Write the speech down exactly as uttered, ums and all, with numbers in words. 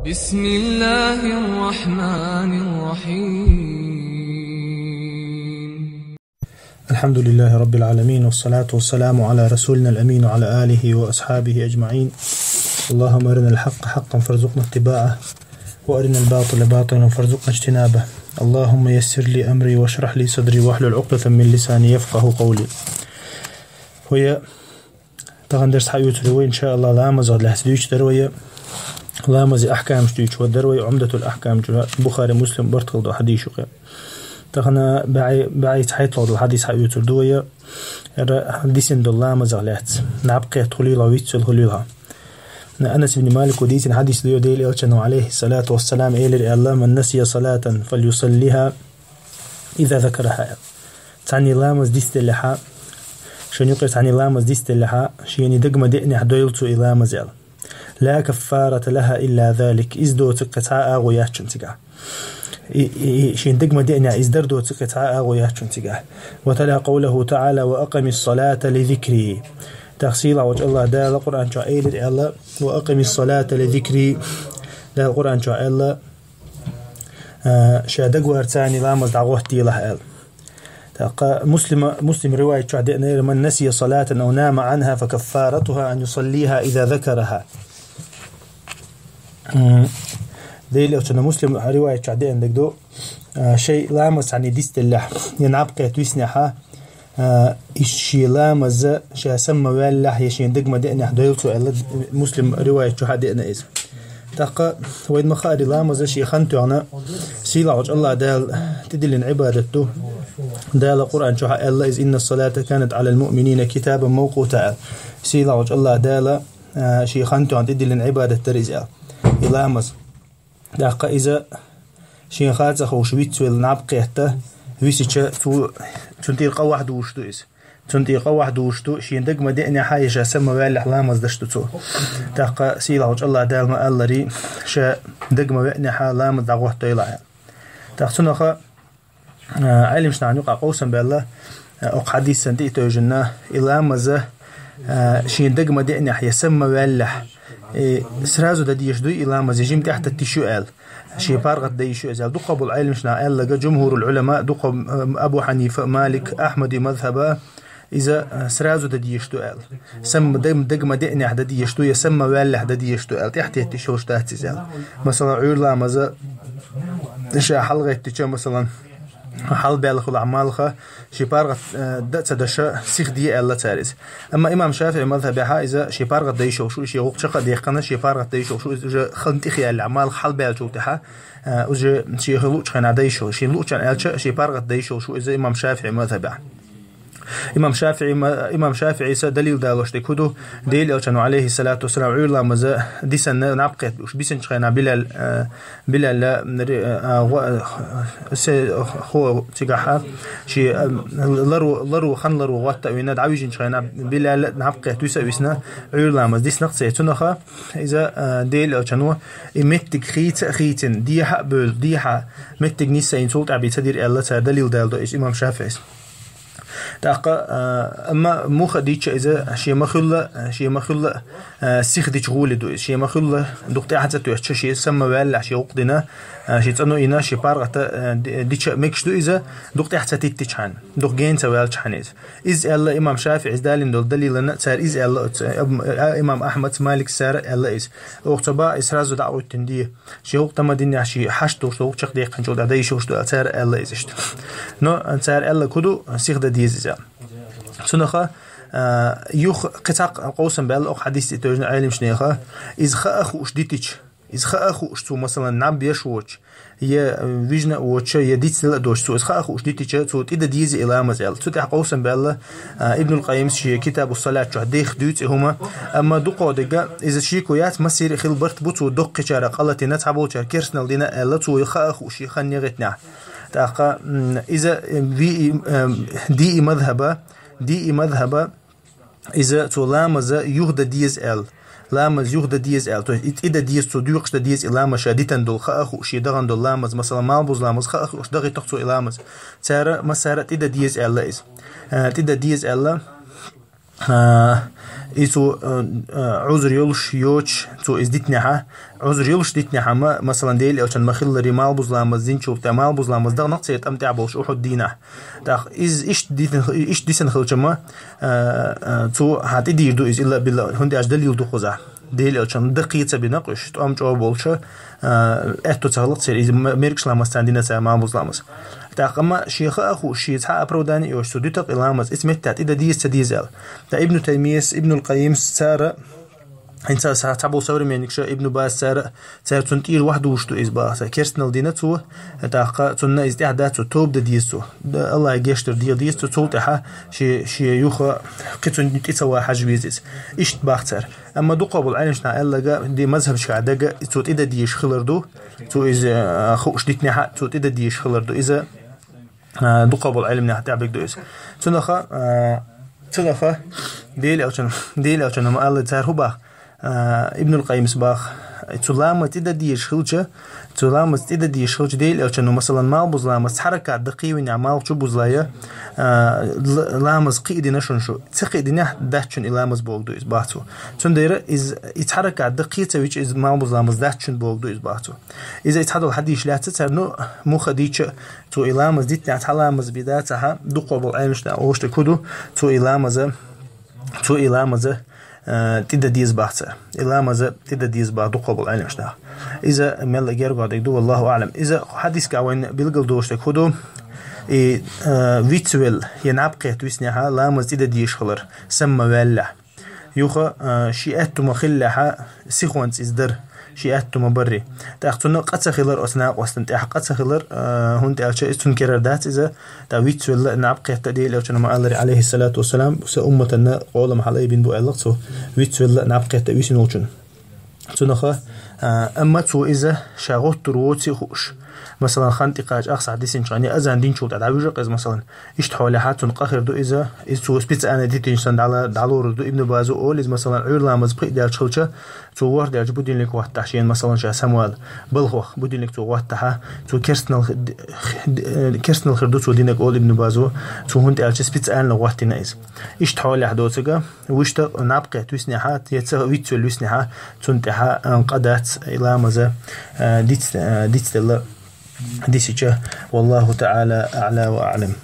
بسم الله الرحمن الرحيم. الحمد لله رب العالمين، والصلاة والسلام على رسولنا الأمين وعلى آله وأصحابه أجمعين. اللهم أرنا الحق حقا فارزقنا اتباعه، وأرنا الباطل باطلا فارزقنا اجتنابه. اللهم يسر لي أمري واشرح لي صدري واحلل عقدة من لساني يفقه قولي. Вай тахан дарс хьаоьцур ду вай, иншааллахӀ, ламазах лаьцна дуьйцуш дар вай. Ламаза ахькамаш дуьйцуш дар вай, Умдатул Ахькам чу, Бухари, Муслим барт хилла долча хьадисашка. Тахан бӀаь, бӀаь цхьайттлагӀа дола хьадис хьаоьцур ду вай. Ер дисина дола ламазах лаьцна. НӀапкхетта хулийла, вицвелла хулийла. Анас ибн Малика дийцина хьадис да, Даьла Элчано, Ӏалайхи ссалату вассалам, элира аьлла: «من نسي صلاة فليصلها إذا ذكرها». Цхьанне ламаз дицделлехь, шен юкъе цхьанне ламаз дицделлехь, шена дага ма деаннехь дойла цо и ламаз аьлла. «لا كفارة لها إلا ذلك». Из доцург кхы цхьа а агӀо яц шун цигахь. И, и, и, шена дага ма деаннехь из дар доцург кхы цхьа а агӀо яц шун цигахь. وتلا قوله تعالى: «وأقم الصلاة لذكري». ТӀаккха сийлахь волчу АллахӀ Дала Къуръан чохь элира аьлла: «وأقم الصلاة لذكري». Дала Къуръан чохь аьлла, а, ша дагаварца цхьанне ламаз дӀагӀоттаделахь аьлла. ТӀаккха Муслима, Муслим риваят чохь деана: «من نسي صلاة أو نام عنها فكفارتها أن يصليها إذا ذكرها». М, Даьла Элчано, Муслим риваят чохь деана дерг ду, а, шен ламаз цхьанне дицделлехь, я нӀапкхетта виснехь, а, и шен ламаз ша сама ваьллехь, я шена дага ма деаннехь дойла цо аьлла, Муслим риваят чохь деана иза. ТӀаккха вайна ма-хаъара, ламаз шен хан тоьхна, сийлахь волчу АллахӀ Дала тӀедиллина Ӏибадат ду. Дала Къуръан чохь аьлла иза: «إن الصلاة كانت على المؤمنين كتابا موقوتا», аьлла. Сийлахь волчу АллахӀ Дала, а, шен хан тоьхна тӀедиллина Ӏибадат дара иза аьлла. И ламаз. ТӀаккха иза шен хацахуш вицвелла нӀапкхетта висича, цу, цунна тӀера къа вахь дузуш ду иза. Цунна тӀера къа вахь дузуш ду, шена дага ма деаннехь, я ша сама ваьллехь ламаз даш ду цо. ТӀаккха сийлахь волчу АллахӀ Дала ма-аллара, ша дага ма веаннехь ламаз дӀагӀоттаделахь аьлла. ТӀаккха цунах, а, Ӏеламнахана юкъахь къовсам баьлла, а, окху хьадисана тӀе а тевжина, и ламаз, а, шена дага ма деаннехь, я сама ваьллехь, и сразу дан дезаш дуй и ламаз, я жимма тӀаьхьататташ ю аьлла. Шен паргӀат дан йиш ю иза аьлла. Дукхах болу Ӏеламнахана аьлларг, жумхурул Ӏулама, дукхах, м, Абу Хьанифа, Малик, Ахьмади мазхьаба, иза, а, сразу дан дезаш ду аьлла. Сама дага, дага ма деаннехь дан дезаш ду, я сама ваьллехь дан дезаш ду аьлла. ТӀаьхьатетташ йолуш дац иза аьлла. Масала, Ӏуьйра ламаз ша хьалагӀеттича, масала, хьалабаьлла хуьлахь малх, шен паргӀат, а, дан а ца деш, сиха де аьлла цара иза. Амма имам ШафиӀи мазхьабехь иза шен паргӀат дан йиш йолуш ю, шен гӀуллакх чекх а даьккхина, шен паргӀат дан йиш йолуш ю, иза уже хан тӀехъяьллехь, малх хьалабаьллачул тӀаьхьа, а, уже шен луъучу хенахь дан йиш йолуш. Шена луъучарна аьлча, шен паргӀат дан йиш йолуш ю иза имам ШафиӀи мазхьабехь. Имам ШафиӀи ма-, имам ШафиӀис далил далош дерг хӀун ду? Даьла Элчано, Ӏалайхи ссалату вассалам, Ӏуьйра ламаз дисина нӀапкхетта вуьш, дисинчу хенахь Билал, а, Билал, а, ри-, а, гӀо-, а, се-, хо цигахь, шен, а, ларо, ларо, хан ларо гӀотта а вина, дӀавижинчу хенахь Билал нӀапкхетта виса а висна, Ӏуьйра ламаз дисна-кх цо. Цунах иза, а, Даьла Элчано, и меттиг хийца а хийцина, дехьа а бевлла, дехьа меттиг нисъяйна, цул тӀаьхьа бен ца дира аьлла, цара далил даладо иза имам ШафиӀис. ТӀаккха, а, амма муха а дийцича иза, шен ма-хуьллу, шен ма-хуьллу, а, сиха дича гӀоле ду иза. Шен ма-хуьллу дукха тӀаьхьа ца тоьттуш, шен сама ваьллехь, шен гӀуллакх дина, а, шен цӀано йина, шен паргӀат, а, ди-, дича мегаш ду иза, дукха тӀаьхьа ца теттичхьана, дукха гена ца ваьлчхьана иза. Иза аьлла имам ШафиӀис далийна долу далилана, цара иза аьлла, а, имам Ахьмадс, Маликс, цара аьлла иза. Оха ца боху, иза сразу дӀа а гӀоьттина де. Шен гӀуллакх тамадинехь, шен хьашт долуш долу гӀуллакх чекхдаьккхинчул тӀаьхьа дан йиш йолуш ду аьлла, цара аьлла иза иштта. Но цара аьлларг хӀун ду, сиха дан деза иза. Цунах, а, юха кхин цхьа къовсам баьлла окху хьадисца тевжина Ӏеламнахана, иза хаа хууш дитича, иза хаа хууш цо, масалан, наб еш воцуш, я вижна а воцуш, я дицделла а доцуш цо, иза хаа хууш дитича, цо тӀе дан деза и ламаз аьлла. Цу тӀехь къовсам баьлла, а, Ибнул Къаййимс шен Китабу Салат чохь дехха дуьйцу и хӀума, амма дукхах дерг иза шеко яц, массеран а хила барт бу, цо доккхачара къа латийна, цхьаболчара керстанал дина аьлла, цо хаа хууш и хан негӀийтинехь. ТӀаккха, м, иза, м, ви и, м, ди и мазхьаба, ди и мазхьаба, иза цо ламаз юха дан деза аьлла. Ламаз юха дан деза аьлла. То есть и тӀе дан деза, цо доькъуш дан деза и ламаз, ша дитина долу, хаа хууш, шен дахана долу ламаз, масалан, малхбузу ламаз, хаа хууш, дахийтахь цо и ламаз. Цара массара а тӀе дан деза аьлла иза. Э, тӀе дан деза аьлла. А, и цо, а, а, Ӏузр йолуш йоцуш, цо иза дитинехьа, Ӏузр йолуш дитинехьа ма, масалан, Делан Элчан ма-хиллара, малхбуза ламаз динчул тӀе, малхбуза ламаз даханарг церан тӀам тӀехь болуш Ухьуд дийнахь. ТӀаккха иза иштта дитина, иштта дисина хилча ма, а, а, цо хьан тӀедийр ду иза, илла-билла, хӀунда аьлча далил ду кхузахь. Делан Элчан дан кхин ца бина уьш, тӀом чӀогӀа болча, а, аьтту ца хилла церан, иза м-, мергаш ламаз царна дина цара, малхбуза ламаз. ТӀаккха ма шен хаа а хууш, шен цхьа а оправдание а йоцуш, цо дуьту-кх и ламаз, иза меттехь тӀе дан деза, ца деза аьлла. ТӀаккха Ибну Таймияс, Ибнул Къаййимас, цара, хӀинца са-, цхьаболу современникаша, Ибну Баз, цара, цара цунна тӀера вахдуьйлуш ду иза баха. Цара керстанал дина цо, тӀаккха цунна иза тӀаьхьа дац, цо тоба дан деза цо. Да, Аллахье гечдар деха деза цо, цул тӀаьхьа шен, шен юха кхин цунна тӀе ца ван хьажа веза иза. Иштта баха цара. Амма дукхах болу Ӏеламнаха аьлларг, ди мазхабашкахь дага, цо тӀе дан дезаш хилар ду, цо иза, а, хууш дитинехьа, цо тӀе дан дезаш хилар ду иза, а, дукхах болу Ӏеламнаха тӀехь биг ду иза. Цунаха, а, цунаха, Делан Элчан, Делан Элчан ма-аллара, цара хӀун баха, а, Ибнул Къаййимас баха, цу ламаз тӀе дан дезаш хилча, цу ламаз тӀе дан дезаш хилча, Делан Элчано, масалан, малхбуза ламаз цхьа ракаӀат дан кхин винехь, малх чу бузале, а, л-, ламаз кхин дина шуна шу. Ца кхин динехь, дац шуна и ламаз бохург ду иза, баха цо. Цундела иза, и цхьа ракаӀат дан кхин ца вича, иза малхбуза ламаз дац шуна бохург ду иза, баха цо. Иза и цхьадолу хьадисаш лаьцна цара, ну, муха дийцича, цо и ламаз дитинехь цхьа ламаз бен дацахь, дукхах болу Ӏеламнаха олуш дерг хӀун ду, цо и ламаза Цо и ламаза, э, тӀе дан деза баха цара. И ламаза тӀе дан деза баха дукхах болу Ӏеламнаха. Иза мелла гергахь дерг ду, валлаху аӀлам. Иза хьадисехь вайна билгалдолуш дерг хӀун ду, и, э, вицвелла, я наб кхетта виснехьа, ламаз тӀе дан дезаш хилар, самма ваьллехь. Юха, э, ши аьтту ма-хиллехьа, сихонца иза дара. Ши аьтту ма-барри. ТӀаккха цунна къа ца хилар оцу накъостана тӀехь, къа ца хилар, а, хӀунда аьлча иза цунна керара дац иза, тӀаккха вицвелла, наб кхетта, Делан Элчано ма-аллара, Ӏалайхиссалату вассалам, сан умматана къолам хьалаайбина бу аьлла цо, вицвелла, наб кхетта висина волчунна. Цунаха, а, амма цо иза ша гӀоттур воций хууш. Масалан, хан тӀекхача ахсахь дисинчу хенахь, азан динчул тӀаьхьа дӀавуьжу-кх иза, масалан. Иштта хьолехьа цунна къа хир ду иза, иза цо специально дитинчу санна дӀала-, дӀалорур ду. Ибн База олу иза, масалан, Ӏуьйра ламаз пхиъ даьлча хилча, цо ворхӀ даьлча будильник хӀоттахь шена, масалан, ша самавала балхах, будильник цо хӀоттахьа, цо керстанал хи-, д-, д-, керстанал хир ду цо динарг, олу Ибн Базо, цо хӀунда аьлча специально хӀоттийна иза. Иштта хьолехь доцург, вуьшта наб кхетта виснехьа, я ца вицвелла виснехьа, цунна тӀехьа, а, къа дац, и ламаза, а, диц-, а, дицделла дисича, валлаху таӀала аӀла ва аӀлам.